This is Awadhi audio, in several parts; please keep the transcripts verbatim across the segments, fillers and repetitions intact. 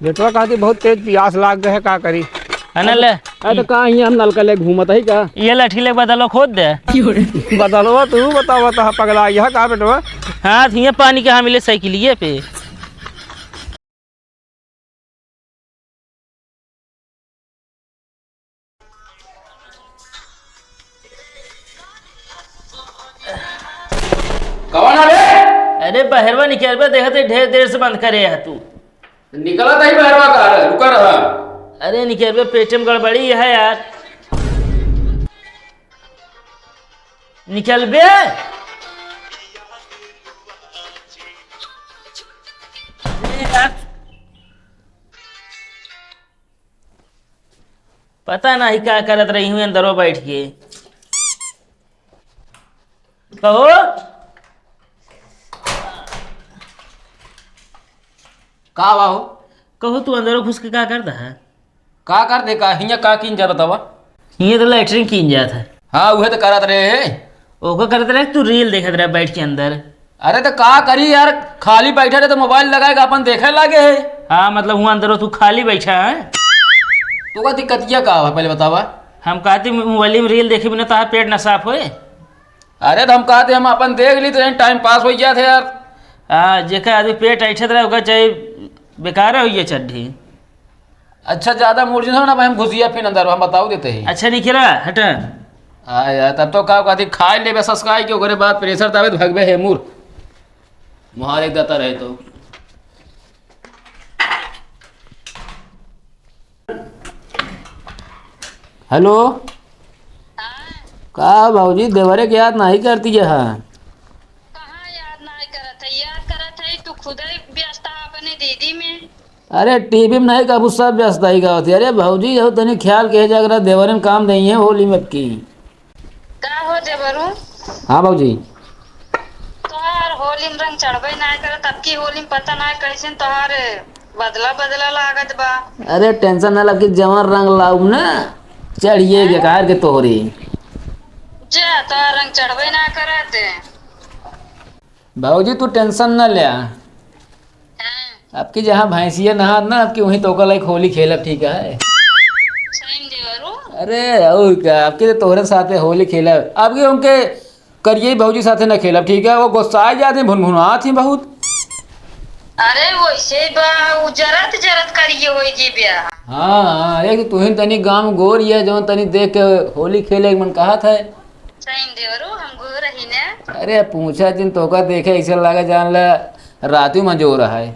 बेटवा कहती बहुत तेज पियास लाग गए है, का करी? है ना, ले। अरे तो का हियाँ हम नलका ले घूमत है का? ये लाठी ले बदलो खोद दे। बदलवा तू बतावा, तो पगला यह का बेटवा? हाँ, तो ये पानी के हाँ मिले साइकिलिए पे। कौन है बे? अरे बहरवा निकलबे, देखत है ढेर देर से बंद करे है तू। निकला था ही बहरवा का है, रुका रहा। अरे निकलबे, पेट में गड़बड़ी है यार। निकलबे। पता नहीं का करत रही हूँ अंदरो बैठ के। कहो। का बा हो? कहो, तू अंदरो घुस के का करत है? का कर दे का? हियाँ का कीन जात बतावा? हियाँ तो लैट्रिन कीन जात है। हाँ, उहे तो करत रहे है। ओको करत रहे, तू रील देखत रहे बैठ के अंदर। अरे तो का करी यार, खाली बैठा रहे तो मोबाइल लगाए के अपन देखे लागे है। हाँ, मतलब हुआ अंदरो तू खाली बैठा है। तो का दिक्कतिया का है पहले बतावा? हम कहती मोबाइल में रील देखे बिना तार पेट ना साफ होए। अरे तो हम कहते हम अपन देख ली तो टाइम पास हो जात है यार। हाँ, जेकर आदमी पेट ऐठत रहे ओकर चाहे बेकार हो ये चड्ढी। अच्छा, ज्यादा मूड जिन हो ना भाई, हम घुसिया फिर अंदर, हम बताओ देते ही। अच्छा निकला, हटा। हाँ यार, तब तो का कहती खाई लेबे ससकाई के, ओकरे बाद प्रेशर दाबे तो भगबे है मूर। मुहार एक दाता रहे तो। हेलो। हाँ। का भौजी, देवरे के याद नहीं करती है? कहाँ याद नहीं करत है, याद करत है, तू खुदे व्यस्त है अपने दीदी में। अरे टीवी में नहीं, कबू सब व्यस्त ही गावत है। अरे भौजी, यहू तनी ख्याल के जा, अगर देवरन काम नहीं है होली में की। का हो देवरू? हाँ भौजी। तोहार होली में रंग चढ़बे ना करत, अब की होली में पता ना कैसे तोहार बदला बदला लागत बा। अरे टेंशन ना लब कि जवन रंग लाउब ना, चढ़िए के कार के तोहरी। जा, तोहार रंग चढ़बे ना करत। भौजी, तू टेंशन न ल्या। हाँ। अब की जहाँ भैंसिया नहात ना, अब की वहीं तोका लाइक होली खेलब, ठीक है? सही में देवरू। अरे, और का, अब की तो तोहरे साथे होली खेलब। अब की उनके करिए भौजी साथे न खेलब, ठीक है? वो गुस्सा जात ही, भुनभुनात ही बहुत। अरे, वैसे बा, उ जरत जरत करिए होई जी ब्याह। हाँ, हाँ, एक तो तुहिन तनी गाँव गोर ये, जौन तनी देख के होली खेले के मन कहत है। सही में देवरू, हम गोर रही ने। अरे पूछा जिन तोका देखे ऐसे लगा जान ला रातू में जोर है।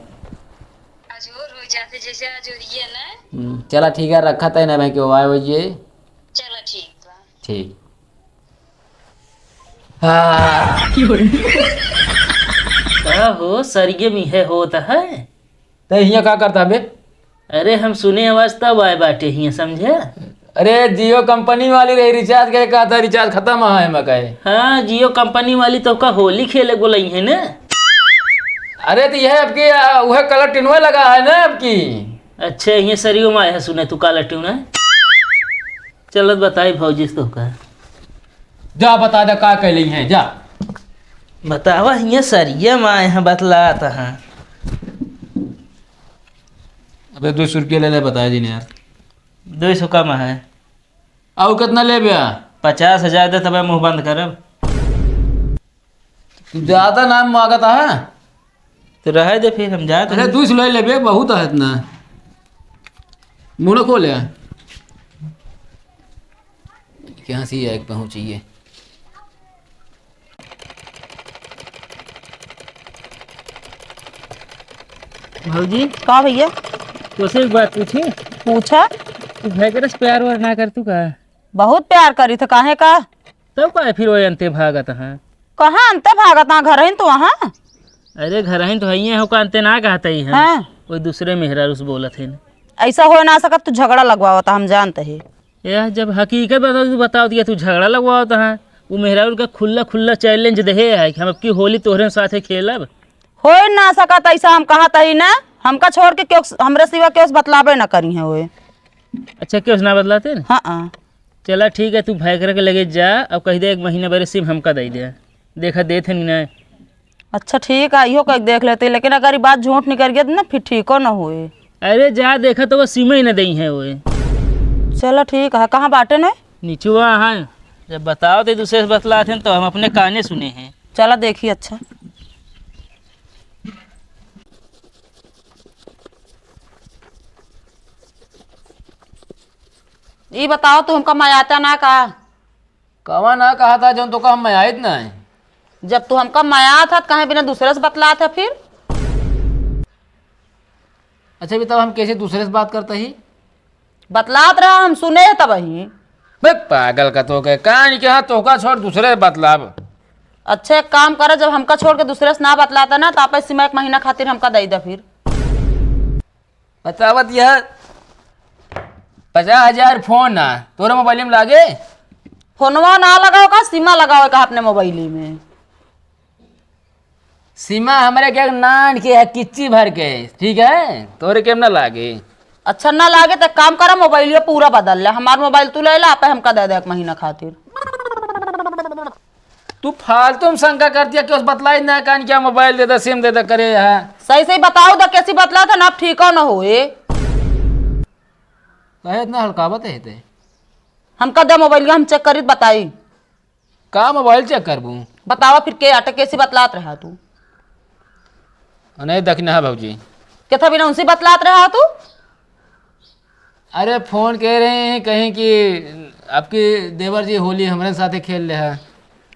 अजोर हो जाते जैसे अजोरिए ना। हम्म, चला ठीक है, रखा तय ना भाई के आए हो ये। चला ठीक बा। ठीक। हाँ। का हो, सरिये में है होत है? तै हियाँ का करता बे? अरे, हम सुने आवाज तब आए बाटे हियाँ, समझे? अरे, जियो कंपनी वाली रही, रिचार्ज करे, कहता रिचार्ज खतम है, मैं कहे। हाँ, जियो कंपनी वाली तो का होली खेले बोलाई है ना? अरे, तो यह अब की, आ, वह कलर टिनवे लगा है ना अब की। अच्छा, ये सरियो में आया है, सुने तू काला ट्यून है। चलत बताई भौजी से तोहका। जा बता दे का कहले हैं, जा। बतावा, हियाँ सरिया में आए हैं, बतलात हैं। अबे दो सौ रुपया ले ले, बता जी ने यार। दो सौ कम है। आउ कितना लेबे आ? पचास हजार दे, तबे मुँह बंद करब। तू ज्यादा नाम मांगत है। तो रहे दे फिर, हम जात अरे, हई। दो सौ ले लेबे, बहुत है इतना। मुड़ खोले। कहाँ से आए पहुँचिए? भौजी। का भैया? तोसे एक बात पूछी? पूछा। तू भैकरे से प्यार व्यार ना कर तू का? बहुत प्यार करी थे, काहे का? तब काहे फिर वही अंते भागत हैं? कहाँ अंते भागत हैं? घर ही तो वहाँ। अरे घर ही तो है, हो का अंते ना कहते ही हैं। हाँ। वो दूसरे मेहरारू से बोलत हैं। ऐसा हो ना सकत, तू झगड़ा लगवावत, हम जानते हैं। यह जब हकीकत बताओ, तू बताओ दिया, तू झगड़ा लगवावत हैं। वो मेहरारू का खुल्ला खुल्ला चैलेंज देहे है कि हम अब की होली तोहरे साथे खेलब। हो ना सकत ऐसा, हम कहत ही ना, हमका छोड़ के क्यों, हमरे सिवा क्यों बतलाबे ना करी है वो। अच्छा, क्यों ना बतलाते ना? हाँ, हाँ। चला ठीक है, तू भैकरे के लगे जा, अब कह दे एक महीना बरे सिम हमका दे दे, देखा देत है नहीं ना। अच्छा ठीक है, इहो कह देख लेते, लेकिन अगर ये बात झूठ निकल गया तो ना फिर ठीको ना होए। अरे जा देखा तो वो सिम ही न देई है वो। चला ठीक है, कहाँ बाटे न? निचवा है। जब बताओ तो दूसरे से बतलात हैं तो हम अपने काने सुने हैं। चला देखी, अच्छा। ई बताओ, तू हमका मयाता ना का? कवा ना कहा था, जौन तोका हम मयाइत ना है। जब तू हमका मयात है, त काहे बिना दूसरे से बतलात है फिर? अच्छा, बताओ, हम कैसे दूसरे से बात करता ही? बतलात रहा, हम सुने तब ही। बे पागल का तो के, कान के हाथ तोका छोड़, दूसरे से बतलाब। अच्छा, एक काम करा, जब हमका छोड़ के दूसरे से ना बतलाता ना, तो आप सिमा एक महीना खातिर हमका दे दे फिर। बतावत यह पचास हजार फोन ना तोरे मोबाइल में लागे? फोनवा ना लगाओ का, सिमा लगाओ का अपने मोबाइल में। सिमा हमरे के नान के है, किच्ची भर के, ठीक है, तोरे के ना लागे। अच्छा ना लागे तो काम करा, मोबाइलियो पूरा बदल ले, हमार मोबाइल तू ले ला, आप हमका दे दे एक महीना खातिर। तू फालतू में शंका कर दिया कि उस बतलाई ना कान क्या मोबाइल दे दे, सिम दे दे करे है। सही सही बताओ द, कैसी बतला था ना, आप ठीक हो ना होए। कहे इतना हल्कावत है ते? हमका दे मोबाइल, हम चेक करी बताई। का मोबाइल चेक करबू? बतावा फिर के अटक कैसी बतलात रहा तू? नहीं दखना है भौजी। के था बिना उनसे बतलात रहा तू? अरे, फोन कह रहे हैं कहीं कि आपके देवर जी होली हमरे साथे खेल ले है।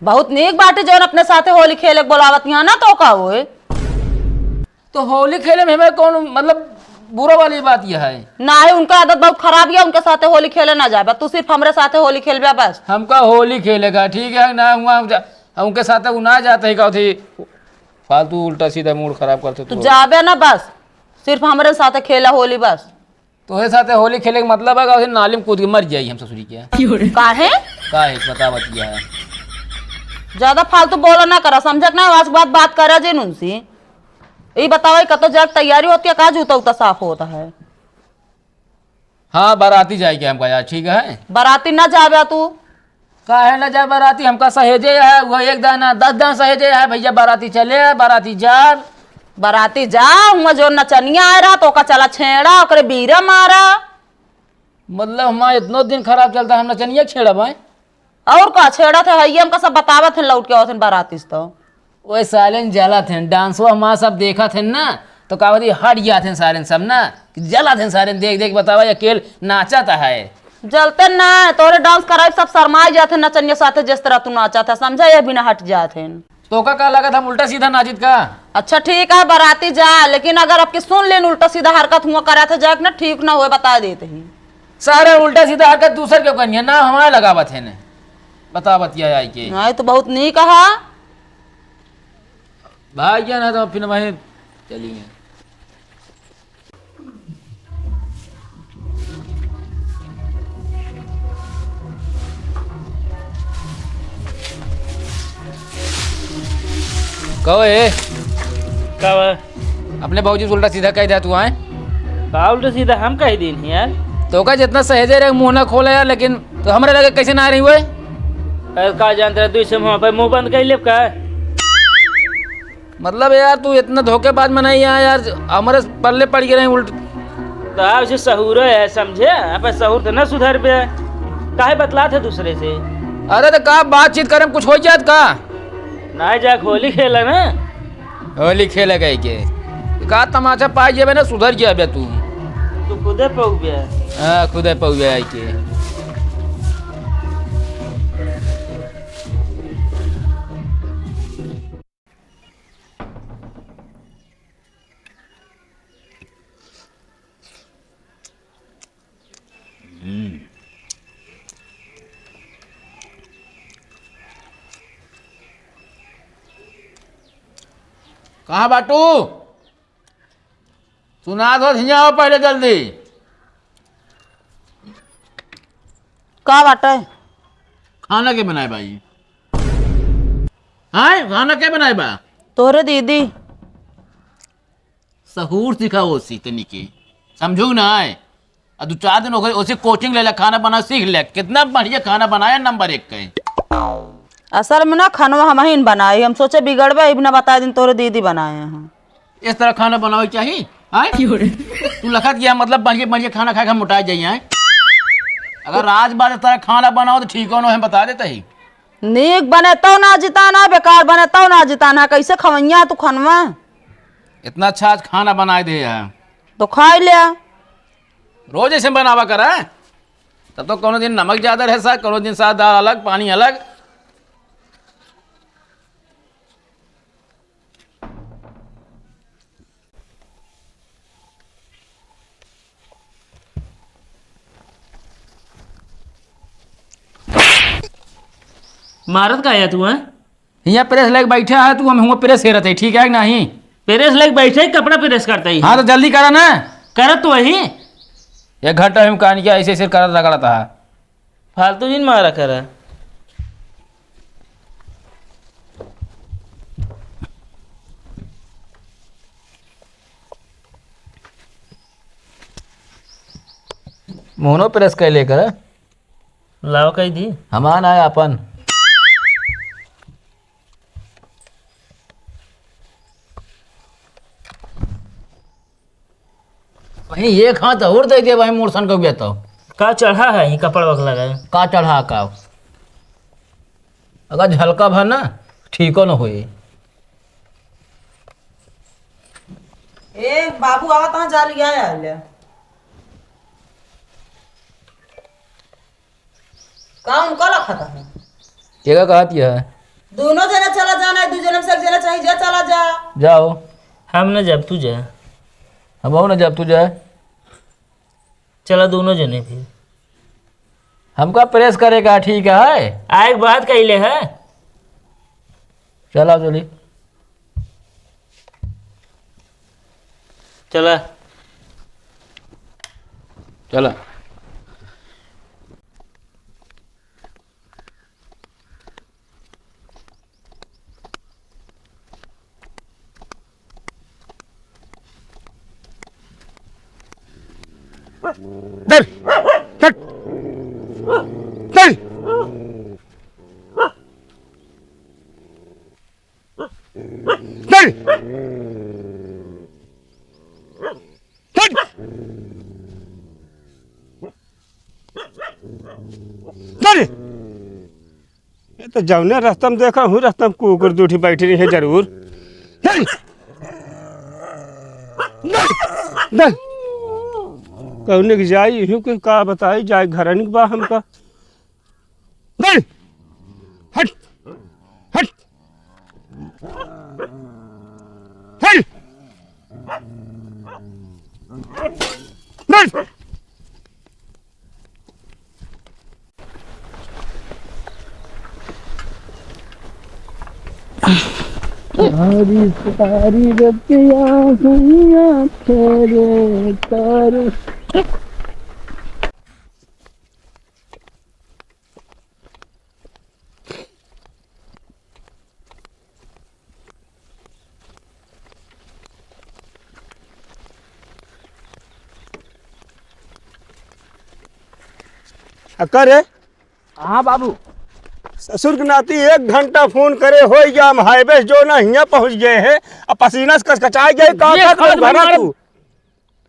बहुत नीक बाटे जौन अपने साथे होली खेले के बोलावत यहाँ ना, तो का होए? तो होली खेले में हमें कौन, मतलब, बुरा वाली बात यह है? नाही, उनका आदत बहुत खराब है, उनके साथे होली खेले ना जाबे। तू सिर्फ हमरे साथे होली खेलबे बस। हमका होली खेलेगा, ठीक है ना? हुआ हम जा-, हम उनके साथे वो ना जाते ही का थी, फालतू उल्टा सीधा मूड खराब करते तू तू। जाबे ना बस, सिर्फ हमरे साथे खेला होली बस। तोहरे साथे होली खेले के मतलब है कि उसे नाली में कूद के मर जाई हम ससुरी के। काहे? काहे? बता बतिया है। ज्यादा फालतू बोला ना करा, समझे के ना? आज के बाद बात करा जिन उनसे। ई बतावा, ई कतो जाए के तैयारी होती है, का जूता उता साफ होता है? हाँ, बाराती जाए के हमका यार, ठीक है? बाराती ना जाबे तू। काहे ना जा बाराती? हमका सहेजे है, वो एक दाना, दस दाना सहेजे है, भैया बाराती चले, बाराती जा। बाराती जा, हुआ जो नचनिया आए रहा, तो ओका चला छेड़ा, ओकरे बीरा मारा। मतलब, हमारा इतना दिन खराब चलता, हम नचनिया छेड़ा भाई? और का छेड़ा थे, हइये हमका सब बतावत हैं, लौट के आवत हैं बाराती से तो। ओए सालेन जलत हैं, डांसवा हमारा सब देखत हैं ना, तो का बती हट जात हैं सालेन सब ना, कि जलत हैं सालेन, देख देख बतावा, ये अकेल नाचत है। जलते ना, तोरे डांस कराई सब शर्माई जात हैं नचनिया साथे, जिस तरह तू नाचत है, समझा, ये बिना हट जात हैं। तोका का लागत हम उल्टा सीधा नाचित का? अच्छा ठीक है, बाराती जा, लेकिन अगर अब की सुन लेन उल्टा सीधा हरकत हुआ करत है, जाए के ना ठीक ना होए, बता देते ही। सारा उल्टा सीधा हरकत दूसर के कनिया ना हमारे लगावत है ने, बतावत या आई के। नहीं तो बहुत नीक कहा। भाग गया ना तो फिर वहीं चली गए। कहो ए। का बा? अपने बाबूजी से उल्टा सीधा कह दिया तू आए। का उल्टा सीधा हम कह दीन ही यार? तो का जितना सहेजे रहे मुंह ना खोले यार, लेकिन तो हमरे लगे कैसे ना आ रही हुए? अरे का जानते रहे, दुई से मुंह पे मुंह बंद कर लेब का? मतलब यार, तू इतना धोखेबाज मनाई है यार, हमरे पल्ले पड़ गए रहे उल्ट। तो आप से सहूर है, समझे? आप सहूर तो ना सुधर बे, काहे बतलात है दूसरे से? अरे तो का बातचीत करे में कुछ हो जात का? ना जा होली खेला ना। होली खेले गए के का तमाचा पाई जेबे ना, सुधर जाबे तू। तू खुदे पौबे। हाँ, खुदे पौबे आई के। हम्म। कहाँ बाटू? सुना दो, हियाँ आओ पहले जल्दी। का बाटे? खाना के बनाए बा ई? हाँ, खाना के बनाए बा? तोहरे दीदी। सहूर सिखाओ ओसी तनी के, समझू ना है? आ दू चार दिन ओकरे ओसे कोचिंग ले ले, खाना बना सीख ले, कितना बढ़िया खाना बनाया, नंबर एक के। असल में ना खानवा हमहिन बनाई, हम सोचे बिगड़बे, इब ना बताए दिन तोरे दीदी बनाए हैं। इस तरह खाना बनावे के चाही। आय? तू लखत गया, मतलब, बढ़िया, बढ़िया खाना खाए के मोटा जाई, आय? अगर आज बाद तरह खाना बनाओ तो ठीक हो, हम बता देते ही। नीक बने तो ना जिताना, बेकार बने तो ना जिताना, कैसे खवैया तू खनवा? इतना अच्छा आज खाना बनाए दे है। तो खाई ले। रोज ऐसे बनावा करा, तब तो कोनो दिन नमक ज्यादा रहे सा, कोनो दिन सा दाल अलग, पानी अलग। मारत का है तू, हैं? हियाँ प्रेस लेके बैठा है तू, हम हुआँ प्रेस हेरत है, ठीक है कि नहीं? प्रेस लेके बैठे ही, कपड़ा प्रेस करता ही। हाँ, तो जल्दी करा ना। करत तो वही। एक घंटा हम कहानी क्या ऐसे ऐसे करत रगड़ता है। फालतू जिन मारा करा। मोहनो प्रेस कर लेकर। लाओ कही दी। हमान आए अपन। वहीं एक हाथ और दे दे भाई, मोर सन को भी तो। का चढ़ा है, ये कपड़ वगैरह है? का चढ़ा का? अगर झलका भर ना, ठीको न होई। ए, बाबू आवा, तहाँ जा लिया आया ले। का उनका लखत है? केगा कहत यह है? दोनों जने चला जाना है, दू जने में से एक जने चाहे जा, चला जा। जाओ। हम न जब तू जा। हम न जब तू जा। चला दोनों जने फिर। हमका प्रेस करेगा, ठीक है? आए के बात कइले है। चला जल्दी। चला। चला। चल, चल, चल। चल। चल। चल। ये तो जौने रास्ता में देखा हूँ, रास्ता में कुकुर दूठी बैठी रही है जरूर। चल। चल। चल। कौने के जाई, इहू के का बताई, जाए घर नहीं बा हमका। चल। हट। हट। चल। चल। सारी सारी रतिया हुइया तेरे तारे। अक्का रे। हाँ बाबू। ससुर के नाती एक घंटा फोन करे होई गया, हम हाईवे से जो ना हियाँ पहुँच गए हैं, अब पसीना से कचकचाए गए, का ये का खर्च करो घरा मार तू?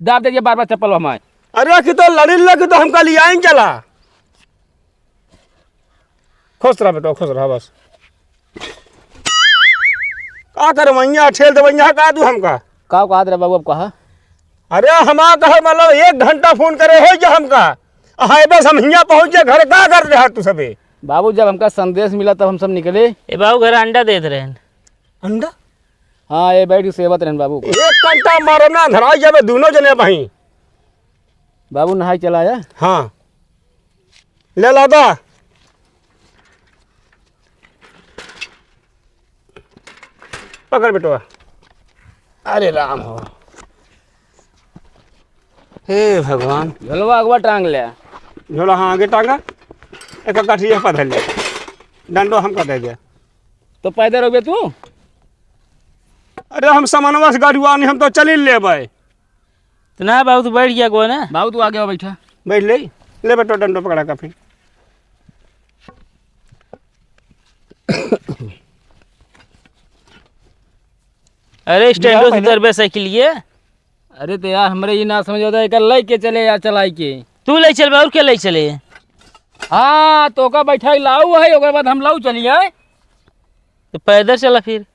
दाब दे दिया बार बार चप्पल हमारे। अरे कि तो लड़ी लग तो हमका लियाइन चला। खुश रहा बेटा, खुश रहा बस। का करवैया, ठेल देवैया का तू हमका? का कहत रहे बाबू, अब कहा? अरे हमार कहे मतलब एक घंटा फोन करे हो जा हमका। हाय बस हम हियाँ पहुँचे घर, का कर रहे तू सबे? बाबू जब हमका संदेश मिला तब हम सब निकले। ए बाबू घर अंडा देत रहे। अंडा? हाँ, ये बैठ के सेवत रहन बाबू। एक कंटा मारब ना, धराई जाबे दोनों जने बही। बाबू नहाई चला आया? हाँ। ले ला दा। पकड़ बेटवा। अरे राम हो। हे भगवान। झोलवा अगवा टांग ले। झोला हाँ आगे टांगा। एक कठिया पर धर ले। डंडो हमका दे दे। तो पैदल हो गया तू? अरे हम सामानवा से गाड़ी आनी, हम तो चली लेबै। तो ना बाबू, तू बैठ गया गो ना। बाबू, तू आगे हो, बैठा। बैठ ले, ले बेटो डंडो पकड़ा का फिर। अरे, स्टैंडो से पहले उतरबे साइकिल ये। अरे तो यार, हमरे ई ना समझ आवत है, एकर लइ के चले या चलाइ के? तू लइ चलबे, अउर के लइ चले? हाँ, तो ओका बैठाइ लाऊ है, ओकर बाद हम लाऊ चली आए। तो पैदल चला फिर।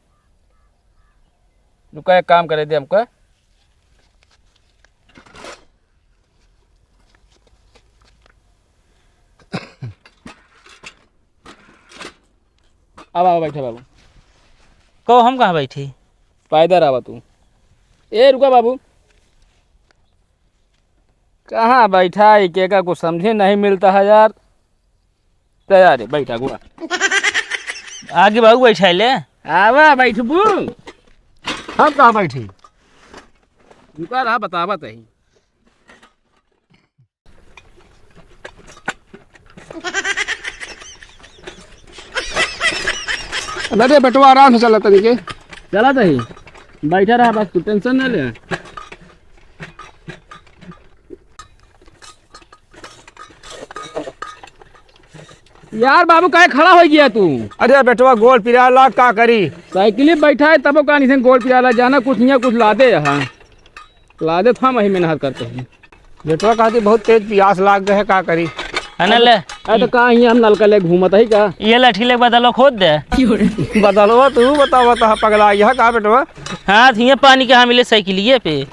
रुका, एक काम करे दे हमको। अब आवा, बैठा बाबू। कहो, हम कहाँ बैठी? पैदल आवा तू। ए, रुका बाबू। कहाँ बैठा है, के का कुछ समझे नहीं मिलता है यार। तैयार है, बैठा गुआ। आगे बाबू बैठा ले। आवा, बैठबू। हम कहाँ बैठी? रुका रहा, बतावा तही। अरे बेटवा, आराम से चला तनी के। चला तही, बैठा रहा बस, तू tension ना ले। यार बाबू, काहे खड़ा होइ गया तू? अरे बेटवा, गोड़ पिराला, का करी? साइकिल ही बैठा है, तबो का नहीं गोड़ पिराला, जाना कुछ नहीं है, कुछ लादे यहाँ। लादे था, वही मेहनत करते हैं। बेटवा कहती बहुत तेज पियास लाग गए है, का करी? है ना ले? अरे तो का हियाँ हम नलका ले घूमत है का? ये लाठी ले बदलो खोद दे। बदलवा तू बतावा, तो पगला यह का बेटवा? हाँ, हियाँ पानी कहाँ मिले साइकिलिए पे?